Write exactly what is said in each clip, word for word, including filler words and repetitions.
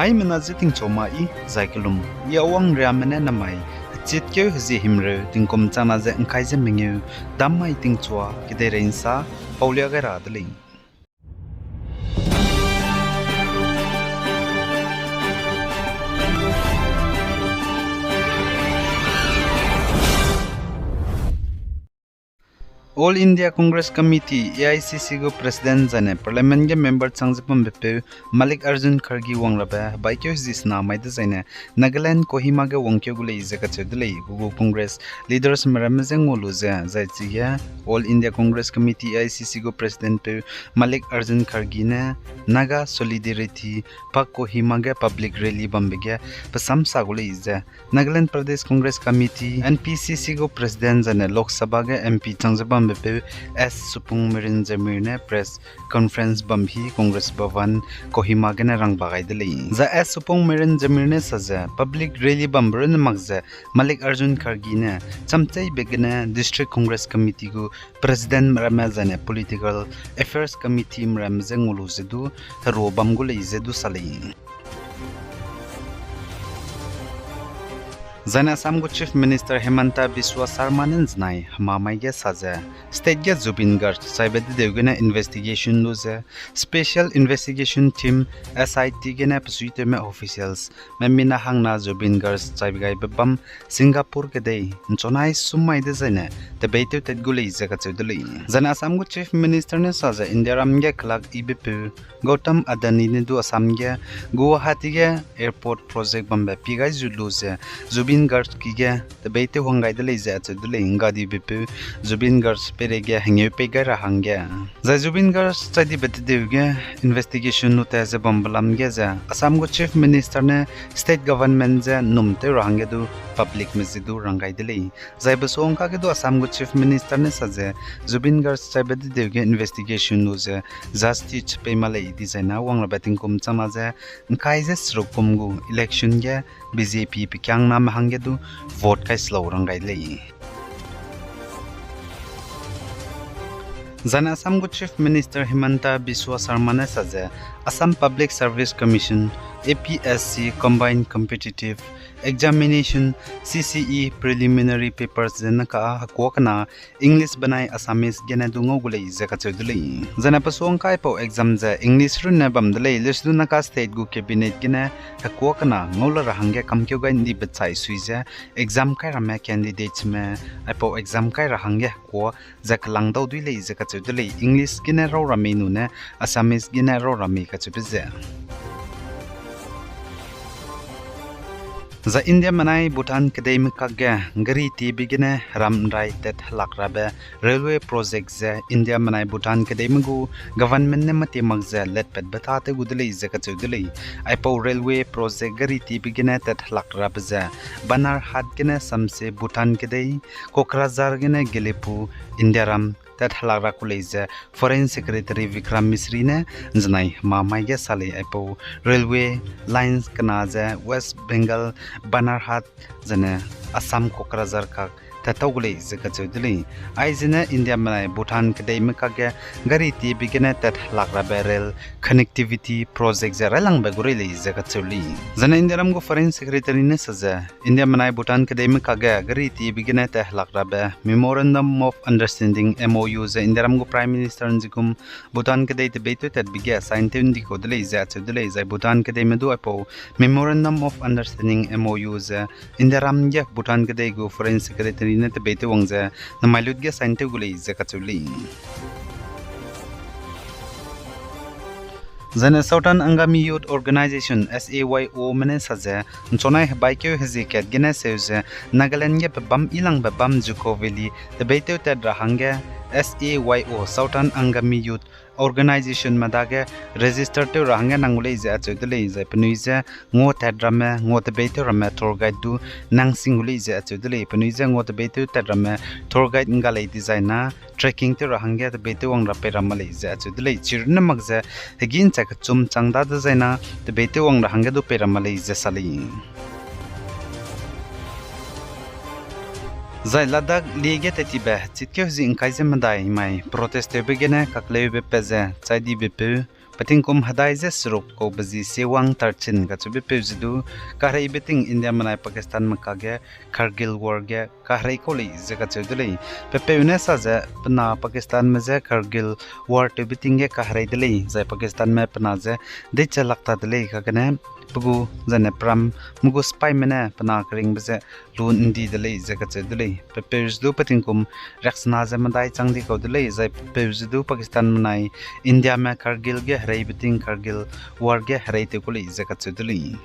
Aimena ze tingchua ma i, zai kelum, i awang riame ne namai, hechitkeu hezie himreu, tingkum changna ze ngkai ze mengeu, dam mai tingchua, kedeirei nsa, paulia gai ra de lei. All India Congress Committee, A I C C gu President zaine Parliament ge member chang ze bambepeu Mallikarjun Kharge wang rabe hebaikeu zi sena mai dezaine Nagaland Kohima ge wangkeu gu lei ze kacheu de lei. Gu gu Congress leaders me ramme je ngua lu ze, zai chige All India Congress Committee, A I C C gu President peu Mallikarjun Kharge ne Naga Solidarity Park Kohima ge public rally bambe ge pe samsa gu lei ze Nagaland Pradesh Congress Committee, N P C C gu President zaine Lok Sabha ge M P chang ze bambepeu S Supongmeren Jamir ne press conference bam hi Congress Bhavan Kohima gene rangba gai de lei. Zai S Supongmeren Jamir ne sa ze public rally bambe runne mak ze Mallikarjun Kharge ne chamcheibe gene District Congress Committee gu President me ramme zaine Political Affairs Committee me ramme je ngua lu ze du herua bam gu lei ze du sa lei. Zaine Assam gu Chief Minister Himanta Biswa Sarma ne nzenai hemamai ge sa ze, state ge Zubeen Garg chaibe dedeu gene investigation lu ze, Special Investigation Team, S I T gene pesuitewme officials me mina hangna Zubeen Garg chaibe gaibe bam Singapore kedei nchonai sum mai dezaine tebeitew tat gu lei ze kacheu de lei. Zaine Assam gu Chief Minister ne sa ze Indiaram ge kelak ibepeu Gautam Adani ne du Assam ge Guwahati ge airport project bambe pie gai zu lu ze Zubeen Garg ki ge tebeitew wang gai de lei ze acheu de lei. Nggadibe peu Zubeen Garg peireige hengeu pei gai ra hangge, zai Zubeen Garg chai dibe tedeu ge investigation lu tat ze bambe lam ge ze Assam gu Chief Minister ne state government je nnum tew ra hangge du public me ze du rang gai de lei. Zai besuangka ge du Assam gu Chief Minister ne sa ze Zubeen Garg chaibe tedeu ge investigation lu ze justice pei ma lei dizaina wang rabe tingkum changna ze ngkai ze seruk kum gu election ge B J P pekiangname hangge du vote kai slau rang gai lei. Zaine Assam gu Chief Minister Himanta Biswa Sarma ne sa ze Assam Public Service Commission, A P S C Combined Competitive Examination, C C E Preliminary Papers ze naka hekuâ kena English benai Assamese gene du ngau gu lei ze kacheu de lei. Zaine pesuangka aipau exam ze English runne bam de lei, lesu du naka state gu cabinet gene hekuâ kena ngau la ra hangge kamkeu gai ndibe chai sui ze exam kai ramme candidatesme aipau exam kai ra hangge hekuâ ze kelang dau dui lei ze kacheu de lei. English gene rau ra mei nune Assamese gene rau ra mei kacheube ze Zai India menai Bhutan kedeime kakge gari tiebe gene ram nrai tat helak rabe railway project ze India menai Bhutan kedeime gu government ne mati mak ze letpatbe tâtew gu de lei ze kacheu de lei. Aipau railway project gari tiebe gene tat helak rabe ze Banarhat gene samse Bhutan kedei, Kokrajhar gene Gelephu, Indiaram tat helak ra ku lei ze Foreign Secretary Vikram Misri ne nzenai hemamai ge sa lei. Aipau railway lines kena ze West Bengal Banarhat zene Assam Kokrajhar kak tat tau gu lei ze kacheu de lei. Aizene India menai Bhutan kedeime kakge gari tiebe gene tat helak rabe rail connectivity project ze railangbe gu rei lei ze kacheu lei. Zene Indiaram gu Foreign Secretary ne sa ze India menai Bhutan kedeime kakge gari tiebe gene tat helak rabe Memorandum of Understanding, M O U, ze Indiaram gu Prime Minister nzikum Bhutan kedei tebeitew tatbe ge sign tew ndi kau de lei ze acheu de lei. Zai Bhutan kedeime du aipau Memorandum of Understanding, M O U, ze Indiaram ge Bhutan kedei gu Foreign Secretary ne tebeitew wang ze namai lut ge sign tew gu lei ze kacheu lei. Zene Southern Angami Youth Organization, S A Y O me ne sa ze nchonai hebaikeu hezie kat gene seu ze Nagaland ge pebâm ilangbe bâm Juko Valley tebeitew tat ra hangge S A Y O, Southern Angami Youth Organization me dage register tew ra hangge nang gu lei ze acheu de lei. Zai penui ze ngua tat ramme, ngua tebeitew ramme tour guide du nang sing gu lei ze acheu de lei. Penui ze ngua tebeitew tat ramme tour guide ngga lei dizai na trekking tew ra hangge tebeitew wang ra pei ra ma lei ze acheu de lei. Chirunne mak ze hegî nchai kechum chang da dezai na tebeitew wang ra hangge du pei ra ma lei ze sa lei. Zai Ladakh lie ge tat tibe chitkeu zi ngkai ze medai mai protest tewbe gene kakleube pat ze chai dibe peu Petingkum hedai ze seruk kau be zi Sewang Tarchin kacheube peu ze du, kahereibe ting India menai Pakistanme kage Kargil War ge kaherei kau lei ze kacheu de lei. Pe peu ne sa ze pe na Pakistanme je Kargil War tewbe ting ge kaherei de lei, zai Pakistanme pe na je deiche lak ta de lei, kagene pe gu zane peram me gu sipaime ne pe na keringbe ze lu ’ndi de lei ze kacheu de lei. Pe peu ze du petingkum riaksena ze medai chang di kau de lei, zai pe peu ze du Pakistan menai Indiame Kargil ge hereibe ting Kargil War ge hereitew ku lei ze kacheu de lei.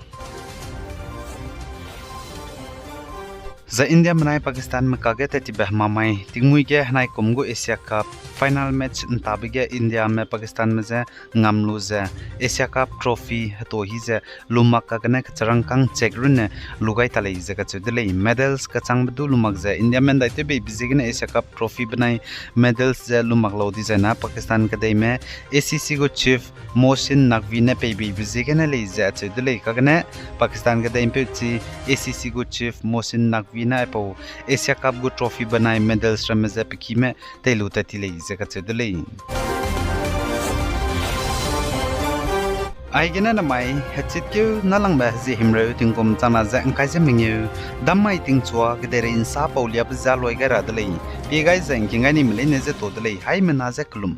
Zai India menai Pakistanme kage tat tibe hemamai tingmuî ge henai kum gu Asia Cup final match ’ntabe ge Indiame Pakistanme je ngam lu ze Asia Cup trophy heto hi ze lu mak kagene kecharangkâng check runne lu gai ta lei ze kacheu de lei. Medals kechangbe du lu mak ze Indiame ’ndaitewbeibe ziegene Asia Cup trophy benai medals ze lu mak lau dizai na Pakistan kedeime A C C gu chief Mohsin Naqvi ne peibeibe ziegene lei ze acheu de lei. Kagene Pakistan kedei ’mpeuchi A C C gu chief Mohsin Naqvi ne aipau Asia Cup gu trophy benai medals ramme ze pe kime tei lu tat ti lei ze kacheu de lei. Aigene namai hechitkeu nâlangbe hezie himreu tingkum changna ze ’ngkai ze mengeu, dam mai tingchua kedeirei ’nsa pau liabe ze loi gai ra de lei. Pie gai zai ’ngking gai nime leine ze to de lei, haimena ze kelum.